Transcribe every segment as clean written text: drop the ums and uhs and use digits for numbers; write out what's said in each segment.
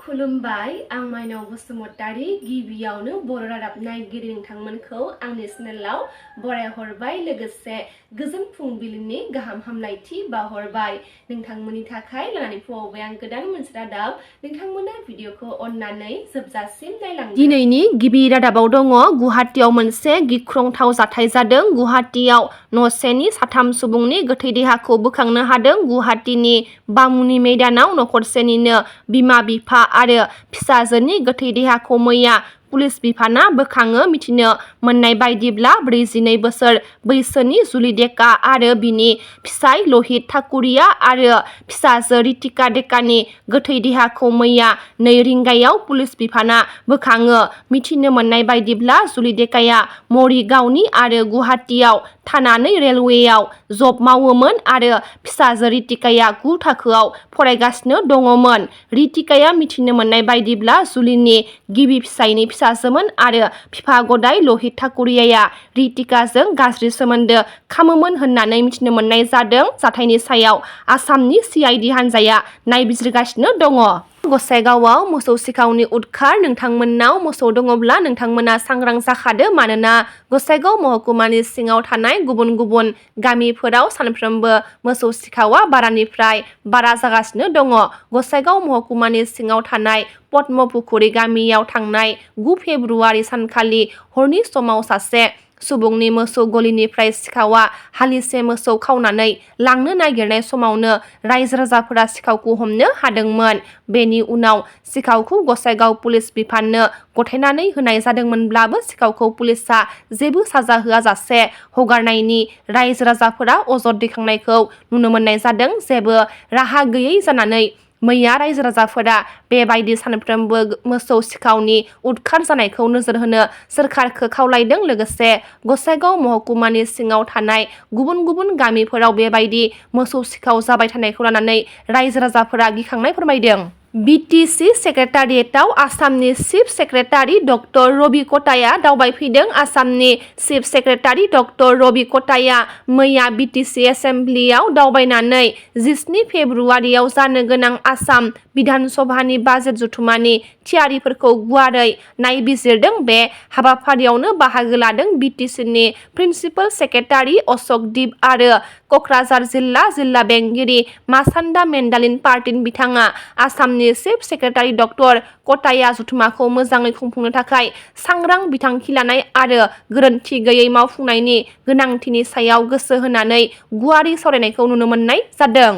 खुलुमबाय आं माइनाव बसुमतारी गिबियावनो बर' रादाब नायगिरि नोंथांमोनखौ आंनि चेनेलाव बरायहरबाय लोगोसे गोजोन फुंबिलिनि गाहाम हामलायथि बावहरबाय नोंथांमोननि थाखाय लानानै फैबाय आं गोदान मोनसे रादाब नोंथांमोना भिडिअखौ अननानै जोबजासिम नायलांदो। दिनैनि गिबि रादाबाव दङ गुवाहाटीयाव मोनसे गिख्रंथाव जाथाय जादों। गुवाहाटीयाव न'सेनि 3 सुबुंनि गोथै देहाखौ बोखांनो हादों। गुवाहाटीनि बामुनि मैदानाव नखरसेनिनो बिमा बिफा आरो फिसाजोनि गोथै देहाखौ मैया पुलिस बिफाना बोखाङो। मिथिनो मोननाय बायदिब्ला 42 बोसोर बैसोनि जुलि डेका आरो बिनि फिसाय लहित ठाकुरिया आरो फिसाजो रितिका डेकानि गोथै देहाखौ मैया 2 रिंगायाव पुलिस बिफाना बोखाङो। मिथिनो मोननाय बायदिब्ला जुलि डेकाया मरिगावनि आरो गुवाहाटीयाव थानानै रेलवेयाव जब मावोमोन आरो फिसाजो रितिकाया 9 थाखोआव फरायगासिनो दङमोन। रितिकाया मिथिनो मोननाय बायदिब्ला जुलिनि गिबि फिसायनि फिसाजोमोन आरो बिफा गदाय लहित ठाकुरियाया रितिकाजों गाज्रि सोमोन्दो खामोमोन होननानै मिथिनो मोननाय जादों। जाथायनि सायाव आसामनि CID हान्जाया नायबिजिरगासिनो दङ। गसाइगावआव मोसौ सिखावनि उदखार। नोंथांमोननाव मोसौ दङब्ला नोंथांमोना सांग्रां जाखादो, मानोना गसाइगाव महकुमानि सिङाव थानाय गुबुन गुबुन गामिफोराव सानफ्रोमबो मोसौ सिखावा बारानिफ्राय बारा जागासिनो दङ। गसाइगाव महकुमानि सिङाव थानाय पद्मपुखुरी गामियाव थांनाय 9 फेब्रुआरि सानखालि हरनि समाव सासे सुबुंनि मोसौ गलिनिफ्राय सिखावा हालिसे मोसौ खावनानै लांनो नागिरनाय समावनो रायजो राजाफोरा सिखावखौ हमनो हादोंमोन। बेनि उनाव सिखावखौ गसाइगाव पुलिस बिफाननो गथायनानै होनाय जादोंमोनब्लाबो सिखावखौ पुलिसआ जेबो साजा होआजासे हगारनायनि रायजो राजाफोरा अजद दैखांनायखौ नुनो मोननाय जादों। जेबो राहा गैयै जानानै मैया रायजो राजाफोरा बेबायदि सानफ्रोमबो मोसौ सिखावनि उदखार जानायखौ नोजोर होनो सोरखारखौ खावलायदों। लोगोसे गसाइगाव महकुमानि सिङाव थानाय गुबुन गुबुन गामिफोराव बेबायदि मोसौ सिखाव जाबाय थानायखौ लानानै रायजो राजाफोरा गिखांनाय फोरमायदों। BTC सेक्रेटारियेटआव आसामनि चिफ सेक्रेटारि डक्टर रबि कटाया दावबायफैदों। आसामनि चिफ सेक्रेटारि डक्टर रबि कटाया मैया BTC एसेम्बलियाव दावबायनानै 17 फेब्रुआरियाव जानो गोनां आसाम बिधान सभानि बाजेट जथुमानि थियारिफोरखौ गुवारै नायबिजिरदों। बे हाबाफारियावनो बाहागो लादों BTCनि प्रिन्सिपाल सेक्रेटारि अशक दिप आरो कक्राझार जिल्ला बेंगिरि मासान्दा मेन्डालिन पार्टिन। बिथाङा आसामनि चिफ सेक्रेटारि डक्टर कटाया जथुमाखौ मोजाङै खुंफुंनो थाखाय सांग्रां बिथांखि लानाय आरो गोरोन्थि गैयै मावफुंनायनि गोनांथिनि सायाव गोसो होनानै गुवारै सावरायनायखौ नुनो मोननाय जादों।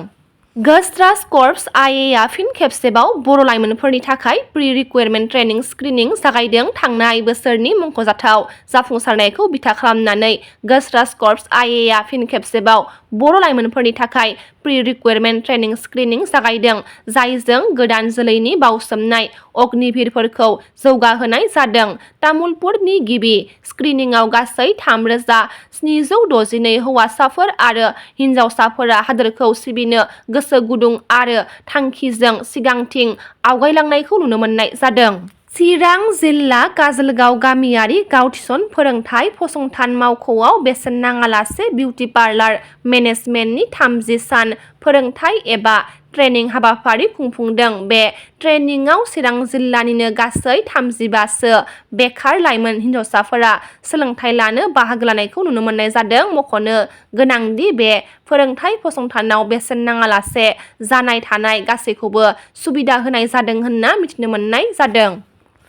गोस्ट राज कर्प्स IA आ फिन खेबसेबाव बर' लाइमोनफोरनि थाखाय प्रि रिक्रुटमेन्ट ट्रेनिं स्क्रिनिं जागायदों। थांनाय बोसोरनि मुंख'जाथाव जाफुंसारनायखौ बिथा खालामनानै गोस्ट राज कर्प्स IA आ फिन खेबसेबाव बर' लाइमोनफोरनि थाखाय प्रि रिक्रुटमेन्ट ट्रेनिं स्क्रिनिं जागायदों, जायजों गोदान जोलैनि बावसोमनाय अग्निभिरफोरखौ जौगाहोनाय जादों। तामुलपुरनि गिबि स्क्रिनिंआव गासै 3762 हौवासाफोर आरो हिनजावसाफोरा हादोरखौ सिबिनो गोसो गुदुं आरो थांखिजों सिगांथिं आवगायलांनायखौ नुनो मोननाय जादों। चिरां जिल्ला काजलगाव गामियारि गाव थिसन फोरोंथाय फसंथान मावख'आव बेसेन नाङालासे बिउटि पार्लार मेनेजमेन्टनि 30 सान फोरोंथाय एबा ट्रेनिं हाबाफारि खुंफुंदों। बे ट्रेनिंआव चिरां जिल्लानिनो गासै 35 सो बेखार लाइमोन हिनजावसाफोरा सोलोंथाय लानो बाहागो लानायखौ नुनो मोननाय जादों। मख'नो गोनांदि बे फोरोंथाय फसंथानाव बेसेन नाङालासे जानाय थानाय गासैखौबो सुबिदा होनाय जादों होनना मिथिनो मोननाय जादों।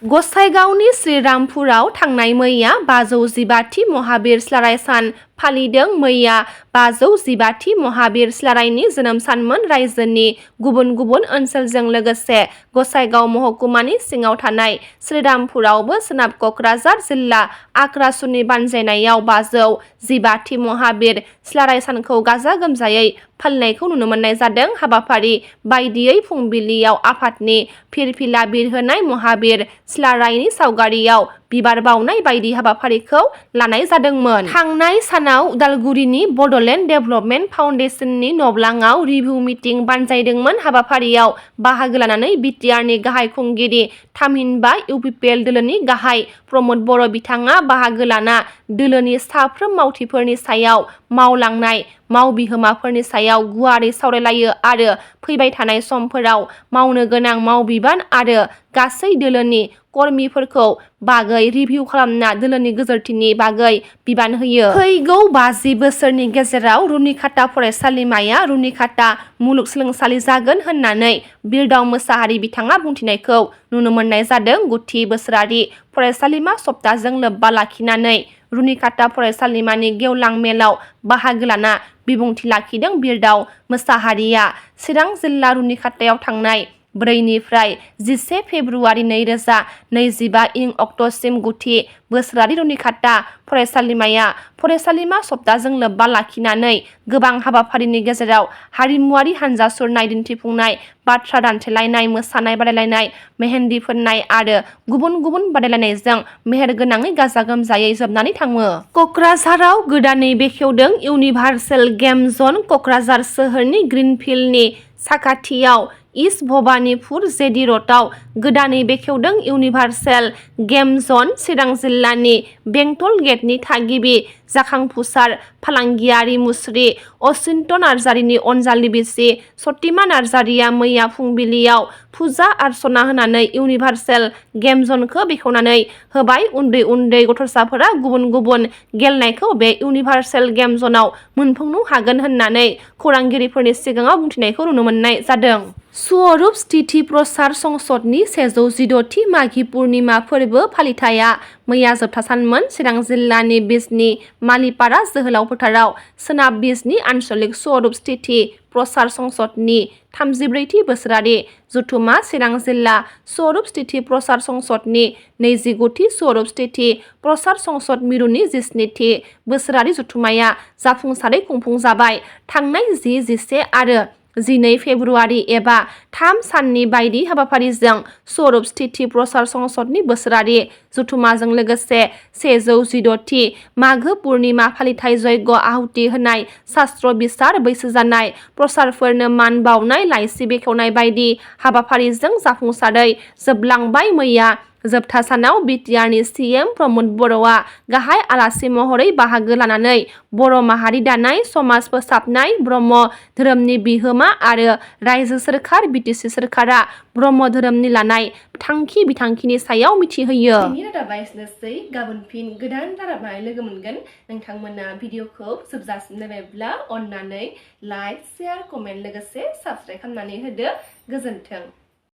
गसाइगावनि श्रीरामपुराव थांनाय मैया 515थि महाबीर सिलाराय सान फालिदों। मैया 515थि महाबीर सिलारायनि जोनोम सानमोन। रायजोनि गुबुन गुबुन ओनसोलजों लोगोसे गसाइगाव महकुमानि सिङाव थानाय श्रीरामपुरावबो सोनाब कक्राझार जिल्ला आक्रासुनि बानजायनायाव 515थि महाबीर सिलाराय सानखौ गाजा गोमजायै फालिनायखौ नुनो मोननाय जादों। हाबाफारि बायदियै फुंबिलियाव आफादनि फिरफिला बिरहोनाय, महाबीर सिलारायनि सावगारियाव बिबार बावनाय बायदि हाबाफारिखौ लानाय जादोंमोन। थांनाय सानाव उदालगुरिनि बड'लेण्ड डेभेलपमेन्ट फाउन्डेसननि नब्लाङाव रिभिउ मिटिं बानजायदोंमोन। हाबाफारियाव बाहागो लानानै BTRनि गाहाय खुंगिरि थामहिनबा UPPL दोलोनि गाहाय प्रमद बर' बिथाङा बाहागो लाना दोलोनि साफ्रोम मावथिफोरनि सायाव मावलांनाय मावबिहोमाफोरनि सायाव गुवारै सावरायलायो आरो फैबाय थानाय समफोराव मावनो गोनां मावबिबान आरो गासै दोलोनि कर्मिफोरखौ बागै रिभिउ खालामना दोलोनि गोजोरथिनि बागै बिबान होयो। फैगौ 50 बोसोरनि गेजेराव रुनिखाता फरायसालिमाया रुनिखाता मुलुगसोलोंसालि जागोन होननानै बिरदाव मोसाहारि बिथाङा बुंथिनायखौ नुनो मोननाय जादों। गुथि बोसोरारि फरायसालिमा सप्ताजों लोब्बा लाखिनानै रुनिखाता फरायसालिमानि गेवलां मेलाव बाहागो लाना बिबुंथि लाखिदों बिरदाव मोसाहारिया। चिरां जिल्ला रुनिखातायाव थांनाय 4 निफ्राय 11 फेब्रुवारि 2025 इं अक्ट'सिम गुथि बोसोरारि रुनिखाता फरायसालिमाया फरायसालिमा सप्ताजों लोब्बा लाखिनानै गोबां हाबाफारिनि गेजेराव हारिमुवारि हानजा सुरनाय दिन्थिफुंनाय, बाथ्रा दान्थेलायनाय, मोसानाय बादायलायनाय, मेहेन्दि फोननाय आरो गुबुन गुबुन बादायलायनायजों मेहेरगोनाङै गाजा गोमजायै जोबनानै थाङो। क'क्राझाराव गोदानै बेखेवदों इउनिभार्सेल गेम जन। क'क्राझार सोहोरनि ग्रिनफिल्डनि साखाथियाव इस्ट भबानिपुर जेडि र'डआव गोदानै बेखेवदों इउनिभार्सेल गेम जन। चिरां जिल्लानि बेंटल गेटनि थागिबि जाखांफुसार फालांगियारि मुस्रि अचिन्त्य नार्जारिनि अनजालि बिसि सतिमा नार्जारिया मैया फुंबिलियाव फुजा आर्चना होनानै इउनिभार्सेल गेम जनखौ बेखेवनानै होबाय। उन्दै उन्दै गथ'साफोरा गुबुन गुबुन गेलेनायखौ बे इउनिभार्सेल गेम जनाव मोनफुंनो हागोन होननानै खौरांगिरिफोरनि सिगाङाव बुंथिनायखौ नुनो मोननाय जादों। स्वरुप स्थिति प्रसार संसदनि 116थि माघी पुर्णिमा फोरबो फालिथाया मैया जोबथा सानमोन। चिरां जिल्लानि बिजनी मालिपारा जोहोलाव फोथाराव सोनाब बिजनी आन्चलिक स्वरुप स्थिति प्रसार संसदनि 34थि बोसोरारि जथुमा चिरां जिल्ला स्वरुप स्थिति प्रसार संसदनि 29थि स्वरुप स्थिति प्रसार संसद मिरुनि 17थि बोसोरारि जथुमाया जाफुंसारै खुंफुंजाबाय। थांनाय 10, 11 आरो 12 फेब्रुवारि एबा 3 साननि बायदि हाबाफारिजों स्वरुप स्थिति प्रसार संसदनि बोसोरारि जथुमाजों लोगोसे 116थि माघो पुर्णिमा फालिथाय जयग आहुति होनाय, शास्त्र बिसार, बैसो जानाय प्रसारफोरनो मान बावनाय, लाइसि बेखेवनाय बायदि हाबाफारिजों जाफुंसारै जोबलांबाय। मैया जोबथा सानाव बिटिआरनि सिएम प्रमद बर'आ गाहाय आलासि महरै बाहागो लानानै बर' माहारि दानाय, समाज फोसाबनाय, ब्रह्म धोरोमनि बिहोमा आरो रायजो सोरखार बिटिसि सोरखारा ब्रह्म धोरोमनि लानाय थांखि बिथांखिनि सायाव मिथिहोयो। दिनैनि रादाबा एसेनोसै। गाबोन फिन गोदान रादाबा लोगो मोनगोन। नोंथांमोना भिडिअखौ जोबजासिम नायबायब्ला अननानै लाइक, शेयार, कमेन्ट लोगोसे साबस्क्राइब खालामनानै होदो। गोजोन्थों।